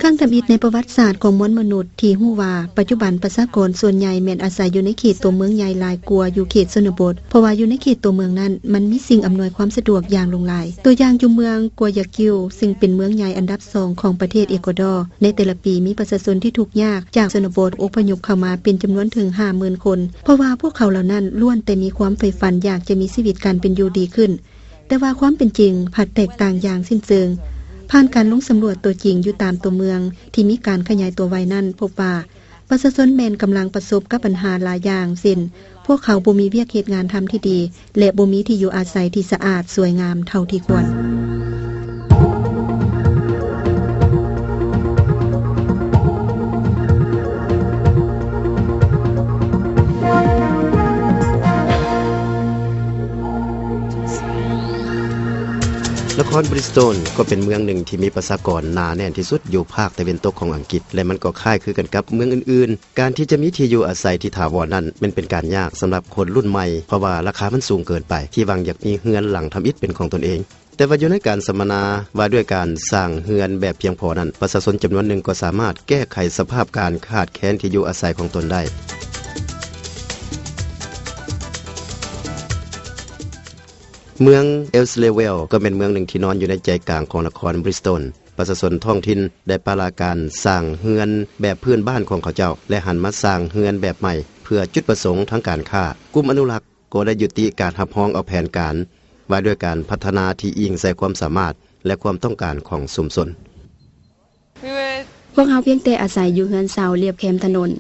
ຄັ້ງທຳອິດໃນປະຫວັດສາດຂອງມວນມະນຸດທີ່ຮູ້ວ່າ ປັດຈຸບັນປະຊາກອນສ່ວນໃຫຍ່ແມ່ນອາໄສຢູ່ໃນເຂດຕົວເມືອງໃຫຍ່ຫຼາຍກວ່າຢູ່ເຂດຊົນນະບົດ, ເພາະວ່າຢູ່ໃນເຂດຕົວເມືອງນັ້ນ ມັນມີສິ່ງອຳນວຍຄວາມສະດວກຢ່າງຫຼວງຫຼາຍ. ຕົວຢ່າງຢູ່ເມືອງກົວຢາກິວ ຊຶ່ງເປັນເມືອງໃຫຍ່ອັນດັບສອງຂອງປະເທດເອກົວດໍ, ໃນແຕ່ລະປີມີປະຊາຊົນທີ່ທຸກຍາກຈາກຊົນນະບົດອົບພະຍົບເຂົ້າມາເປັນຈຳນວນເຖິງຫ້າໝື່ນຄົນ, ເພາະວ່າພວກເຂົາເຫຼົ່ານັ້ນລ້ວນແຕ່ມີຄວາມໃຝ່ຝັນຢາກຈະມີຊີວິດການເປັນຢູ່ດີຂຶ້ນ. ແຕ່ວ່າຄວາມເປັນຈິງພັດແຕກຕ່າງຢ່າງສິ້ນເຊີງ. ຜ່ານການລົງສຳຫຼວດຕົວຈິງຢູ່ຕາມຕົວເມືອງທີ່ມີການຂະຫຍາຍຕົວໄວນັ້ນ ພົບວ່າປະຊາຊົນແມ່ນກຳລັງປະສົບກັບບັນຫາຫຼາຍຢ່າງ ເຊັ່ນ ພວກເຂົາບໍ່ມີວຽກເຮັດງານທຳທີ່ດີ ແລະ ບໍ່ມີທີ່ຢູ່ອາໄສທີ່ສະອາດສວຍງາມເທົ່າທີ່ຄວນ. ນະຄອນບຣິສໂຕນກໍເປັນເມືອງໜຶ່ງທີ່ມີປະຊາກອນໜາແໜ້ນທີ່ສຸດຢູ່ພາກຕາເວັນຕົກຂອງອັງກິດ ແລະ ມັນກໍຄ້າຍຄືກັນກັບເມືອງອື່ນໆ. ການທີ່ຈະມີທີ່ຢູ່ອາໄສທີ່ຖາວອນນັ້ນແມ່ນເປັນການຍາກສຳລັບຄົນລຸ້ນໃໝ່ ເພາະວ່າລາຄາມັນສູງເກີນໄປ ທີ່ຫວັງຢາກມີເຮືອນຫຼັງທຳອິດເປັນຂອງຕົນເອງ. ແຕ່ວ່າຢູ່ໃນການສຳມະນາວ່າດ້ວຍການສ້າງເຮືອນແບບພຽງພໍນັ້ນ, ປະຊາຊົນຈຳນວນໜຶ່ງກໍສາມາດແກ້ໄຂສະພາບການຂາດແຄນທີ່ຢູ່ອາໄສຂອງຕົນໄດ້. ເມືອງເອວສເລເວລກໍແມ່ນເມືອງໜຶ່ງທີ່ນອນຢູ່ໃນໃຈກາງຂອງນະຄອນບຣິສໂຕນ. ປະຊາຊົນທ້ອງຖິ່ນໄດ້ປະລະການສ້າງເຮືອນແບບພື້ນບ້ານຂອງເຂົາເຈົ້າ ແລະ ຫັນມາສ້າງເຮືອນແບບໃໝ່ເພື່ອຈຸດປະສົງທາງການຄ້າ. ກຸ່ມອະນຸລັກ ກໍໄດ້ຍຸຕິການຮັບຮອງເອົາແຜນການວ່າດ້ວຍການພັດທະນາທີ່ອີງໃສ່ຄວາມສາມາດ ແລະ ຄວາມຕ້ອງການຂອງຊຸມຊົນ. ພວກເຮົາພຽງແຕ່ອາໄສຢູ່ເຮືອນເຊົ່າລຽບແຄມຖະໜົນ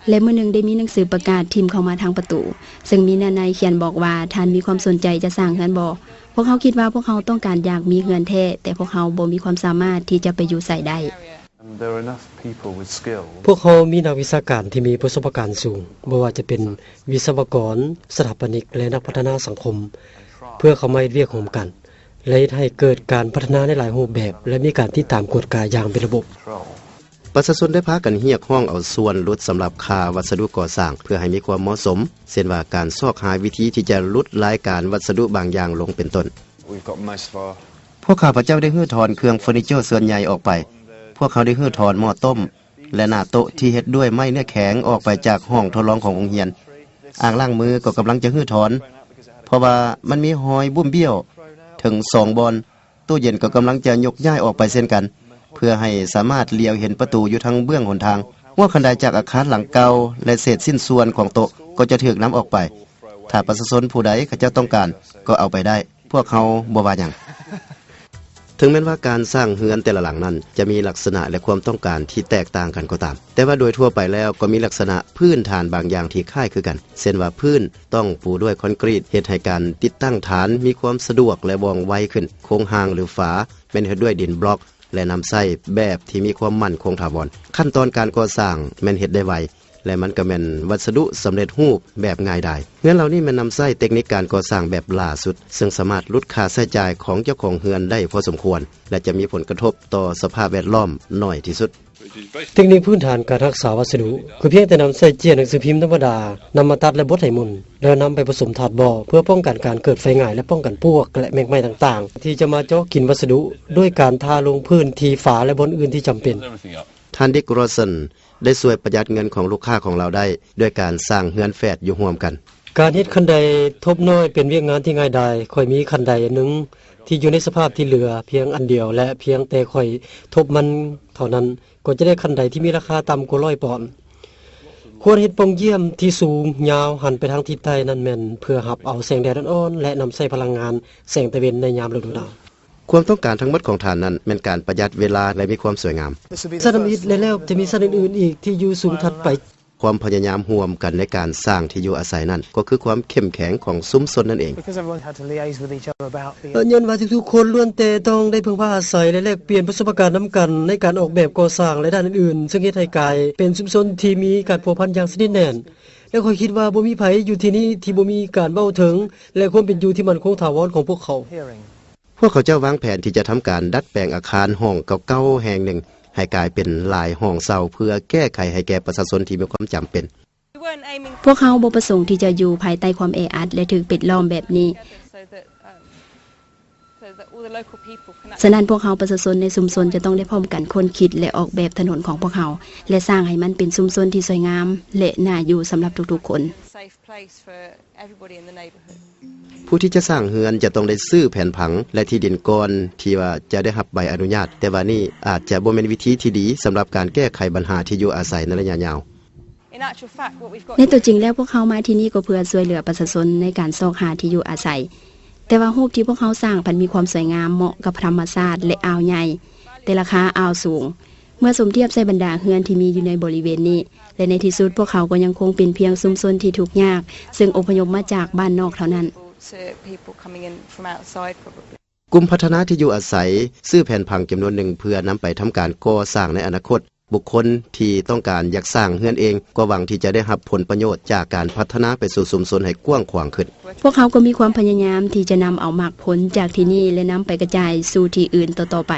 ແລະ ມື້ໜຶ່ງໄດ້ມີໜັງສືປະກາດຖິ້ມເຂົ້າມາທາງປະຕູ, ເຊິ່ງມີເນື້ອໃນຂຽນບອກວ່າ, ທ່ານມີຄວາມສົນໃຈຈະສ້າງເຮືອນບໍ່? ພວກເຮົາຄິດວ່າພວກເຮົາຕ້ອງການຢາກມີເຮືອນແທ້, ແຕ່ພວກເຮົາບໍ່ມີຄວາມສາມາດທີ່ຈະໄປຢູ່ໃສໄດ້. ພວກເຮົາມີນັກວິຊາການທີ່ມີປະສົບປະການສູງ, ບໍ່ວ່າຈະເປັນວິສະວະກອນ, ສະຖາປະນິກ ແລະ ນັກພັດທະນາສັງຄົມ, ເພື່ອເຂົ້າມາເຮັດວຽກຮ່ວມກັນ ແລະ ເຮັດໃຫ້ເກີດການພັດທະນາໃນຫຼາຍຮູບແບບ ແລະ ມີການຕິດຕາມກວດກາຢ່າງເປັນລະບົບ. ປະຊາຊົນໄດ້ພາກັນຮຽກຮ້ອງເອົາສ່ວນຫຼຸດສຳລັບຄ່າວັດສະດຸກໍ່ສ້າງ ເພື່ອໃຫ້ມີຄວາມເໝາະສົມ, ເຊັ່ນວ່າ ການຊອກຫາວິທີທີ່ຈະຫຼຸດລາຍການວັດສະດຸບາງຢ່າງລົງເປັນຕົ້ນ. ພວກຂ້າພະເຈົ້າໄດ້ຮື້ຖອນເຄື່ອງເຟີນີເຈີສ່ວນໃຫຍ່ອອກໄປ. ພວກເຮົາໄດ້ຮື້ຖອນໝໍ້ຕົ້ມ ແລະ ໜ້າໂຕະທີ່ເຮັດດ້ວຍໄມ້ເນື້ອແຂງອອກໄປຈາກຫ້ອງທົດລອງຂອງໂຮງຮຽນ. ອ່າງລ້າງມືກໍກຳລັງຈະຮື້ຖອນ, ເພາະວ່າມັນມີຮອຍບຸ້ມບ້ຽວເຖິງສອງບ່ອນ. ຕູ້ເຢັນກໍກຳລັງຈະຍົກຍ້າຍອອກໄປເຊັ່ນກັນ, ເພື່ອໃຫ້ສາມາດຫຼຽວເຫັນປະຕູຢູ່ທາງເບື້ອງຫົນທາງ. ຫົວຄັນໄດຈາກອາຄານຫຼັງເກົ່າ ແລະ ເສດຊິ້ນສ່ວນຂອງໂຕະກໍຈະຖືກນຳອອກໄປ. ຖ້າປະຊາຊົນຜູ້ໃດເຂົາເຈົ້າຕ້ອງການ, ກໍເອົາໄປໄດ້. ພວກເຮົາບໍ່ວ່າຫຍັງ. ເຖິງແມ່ນວ່າການສ້າງເຮືອນແຕ່ລະຫຼັງນັ້ນຈະມີລັກສະນະ ແລະ ຄວາມຕ້ອງການທີ່ແຕກຕ່າງກັນກໍຕາມ, ແຕ່ວ່າໂດຍທົ່ວໄປແລ້ວກໍມີລັກສະນະພື້ນຖານບາງຢ່າງທີ່ຄ້າຍຄືກັນ, ເຊັ່ນວ່າພື້ນຕ້ອງປູດ້ວຍຄອນກຣີດ, ເຮັດໃຫ້ການຕິດຕັ້ງຖານມີຄວາມສະດວກ ແລະ ວ່ອງໄວຂຶ້ນ, ໂຄງຮ່າງ ຫຼື ຝາແມ່ນເຮັດດ້ວຍດິນບລັອກ ແລະ ນຳໃຊ້ແບບທີ່ມີຄວາມໝັ້ນຄົງຖາວອນ. ຂັ້ນຕອນການກໍ່ສ້າງແມ່ນເຮັດໄດ້ໄວ ແລະ ມັນກໍແມ່ນວັດສະດຸສຳເລັດຮູບແບບງ່າຍດາຍ. ເຮືອນເຫຼົ່ານີ້ແມ່ນນຳໃຊ້ເຕັກນິກການກໍ່ສ້າງແບບຫຼ້າສຸດ, ເຊິ່ງສາມາດຫຼຸດຄ່າໃຊ້ຈ່າຍຂອງເຈົ້າຂອງເຮືອນໄດ້ພໍສົມຄວນ ແລະ ຈະມີຜົນກະທົບຕໍ່ສະພາບແວດລ້ອມໜ້ອຍທີ່ສຸດ. ເຕັກນິກພື້ນຖານການຮັກສາວັດສະດຸ ຄືພຽງແຕ່ນຳໃຊ້ເຈ້ຍໜັງສືພິມທຳມະດາ, ນຳມາຕັດ ແລະ ບົດໃຫ້ໝຸ່ນ, ແລ້ວນຳໄປປະສົມທາດບໍ່ ເພື່ອປ້ອງກັນການເກີດໄຟຫງາຍ ແລະ ປ້ອງກັນປວກ ແລະ ແມງໄມ້ຕ່າງໆ ທີ່ຈະມາເຈາະກິນວັດສະດຸ ດ້ວຍການທາລົງພື້ນທີ່ຝາ ແລະ ບ່ອນອື່ນທີ່ຈຳເປັນ. ທ່ານ ດິກ ໂຣຊັນ ໄດ້ຊ່ວຍປະຢັດເງິນຂອງລູກຄ້າຂອງລາວໄດ້ ດ້ວຍການສ້າງເຮືອນແຝດຢູ່ຮ່ວມກັນ. ການເຮັດຄັນໄດທົບນ້ອຍເປັນວຽກງານທີ່ງ່າຍດາຍ. ຂ້ອຍມີຄັນໄດອັນໜຶ່ງທີ່ຢູ່ໃນສະພາບທີ່ເຫຼືອພຽງອັນດຽວ ແລະ ພຽງແຕ່ຂ້ອຍທົບມັນເທົ່ານັ້ນ ກໍຈະໄດ້ຄັນໄດທີ່ມີລາຄາຕ່ຳກວ່າຮ້ອຍປອນ. ຄວນເຮັດປ່ອງຢ້ຽມທີ່ສູງຍາວຫັນໄປທາງທິດໃຕ້, ນັ້ນແມ່ນເພື່ອຮັບເອົາແສງແດດອ່ອນໆ ແລະ ນຳໃຊ້ພະລັງງານແສງຕາເວັນໃນຍາມລະດູໜາວ. ຄວາມຕ້ອງການທັງໝົດຂອງທ່ານນັ້ນແມ່ນການປະຢັດເວລາ ແລະ ມີຄວາມສວຍງາມ. ຊັ້ນທຳອິດ ແລະ ແລ້ວຈະມີຊັ້ນອື່ນໆອີກທີ່ຢູ່ສູງຖັດໄປ. ຄວາມພະຍາຍາມຮ່ວມກັນໃນການສ້າງທີ່ຢູ່ອາໄສນັ້ນ ກໍຄືຄວາມເຂັ້ມແຂງຂອງຊຸມຊົນນັ້ນເອງ. ຍ້ອນວ່າທຸກໆຄົນລ້ວນແຕ່ຕ້ອງໄດ້ເພິ່ງພາອາໄສ ແລະ ແລກປ່ຽນປະສົບປະການນຳກັນໃນການອອກແບບກໍ່ສ້າງ ແລະ ດ້ານອື່ນໆ, ເຊິ່ງເຮັດໃຫ້ກາຍເປັນຊຸມຊົນທີ່ມີການພົວພັນຢ່າງສະໜິດແໜ້ນ. ແລະ ຂ້ອຍຄິດວ່າບໍ່ມີໃຜຢູ່ທີ່ນີ້ທີ່ບໍ່ມີການເວົ້າເຖິງ ແລະ ຄວາມເປັນຢູ່ທີ່ໝັ້ນຄົງຖາວອນຂອງພວກເຂົາ. ພວກເຂົາເຈົ້າວາງແຜນທີ່ຈະທຳການດັດແປງອາຄານຫ້ອງເກົ່າໆແຫ່ງໜຶ່ງໃຫ້ກາຍເປັນຫຼາຍຫ້ອງເຊົ່າ ເພື່ອແກ້ໄຂໃຫ້ແກ່ປະຊາຊົນທີ່ມີຄວາມຈຳເປັນ. ພວກເຮົາບໍ່ປະສົງທີ່ຈະຢູ່ພາຍໃຕ້ຄວາມແອອັດ ແລະ ຖືກປິດລ້ອມແບບນີ້. ສະນັ້ນ ພວກເຮົາປະຊາຊົນໃນຊຸມຊົນຈະຕ້ອງໄດ້ພ້ອມກັນຄົ້ນຄິດ ແລະ ອອກແບບຖະໜົນຂອງພວກເຮົາ ແລະ ສ້າງໃຫ້ມັນເປັນຊຸມຊົນທີ່ສວຍງາມ ແລະ ໜ້າຢູ່ສຳລັບທຸກໆຄົນ. ຜູ້ທີ່ຈະສ້າງເຮືອນຈະຕ້ອງໄດ້ຊື້ແຜນຜັງ ແລະ ທີ່ດິນກ່ອນທີ່ວ່າຈະໄດ້ຮັບໃບອະນຸຍາດ, ແຕ່ວ່ານີ້ອາດຈະບໍ່ແມ່ນວິທີທີ່ດີສຳລັບການແກ້ໄຂບັນຫາທີ່ຢູ່ອາໄສໃນໄລຍະຍາວ. ໃນຕົວຈິງແລ້ວ ພວກເຮົາມາທີ່ນີ້ກໍເພື່ອຊ່ວຍເຫຼືອປະຊາຊົນໃນການຊອກຫາທີ່ຢູ່ອາໄສ, ແຕ່ວ່າຮູບທີ່ພວກເຮົາສ້າງພັດມີຄວາມສວຍງາມເໝາະກັບທຳມະຊາດ ແລະ ອ່າວໃຫຍ່, ແຕ່ລາຄາອ່າວສູງ ເມື່ອສົມທຽບໃສ່ບັນດາເຮືອນທີ່ມີຢູ່ໃນບໍລິເວນນີ້ ແລະ ໃນທີ່ສຸດພວກເຂົາກໍຍັງຄົງເປັນພຽງຊຸມຊົນທີ່ທຸກຍາກ ເຊິ່ງອົບພະຍົບມາຈາກບ້ານນອກເທົ່ານັ້ນ. ກຸ່ມພັດທະນາທີ່ຢູ່ອາໄສຊື້ແຜນຜັງຈຳນວນໜຶ່ງເພື່ອນຳໄປທຳການກໍ່ສ້າງໃນອະນາຄົດ. ບຸກຄົນທີ່ຕ້ອງການຢາກສ້າງເຮືອນເອງກໍຫວັງທີ່ຈະໄດ້ຮັບຜົນປະໂຫຍດຈາກການພັດທະນາໄປສູ່ຊຸມຊົນໃຫ້ກວ້າງຂວາງຂຶ້ນ. ພວກເຮົາກໍມີຄວາມພະຍາຍາມທີ່ຈະນຳເອົາໝາກຜົນຈາກທີ່ນີ້ ແລະ ນຳໄປກະຈາຍສູ່ທີ່ອື່ນຕໍ່ໆໄປ.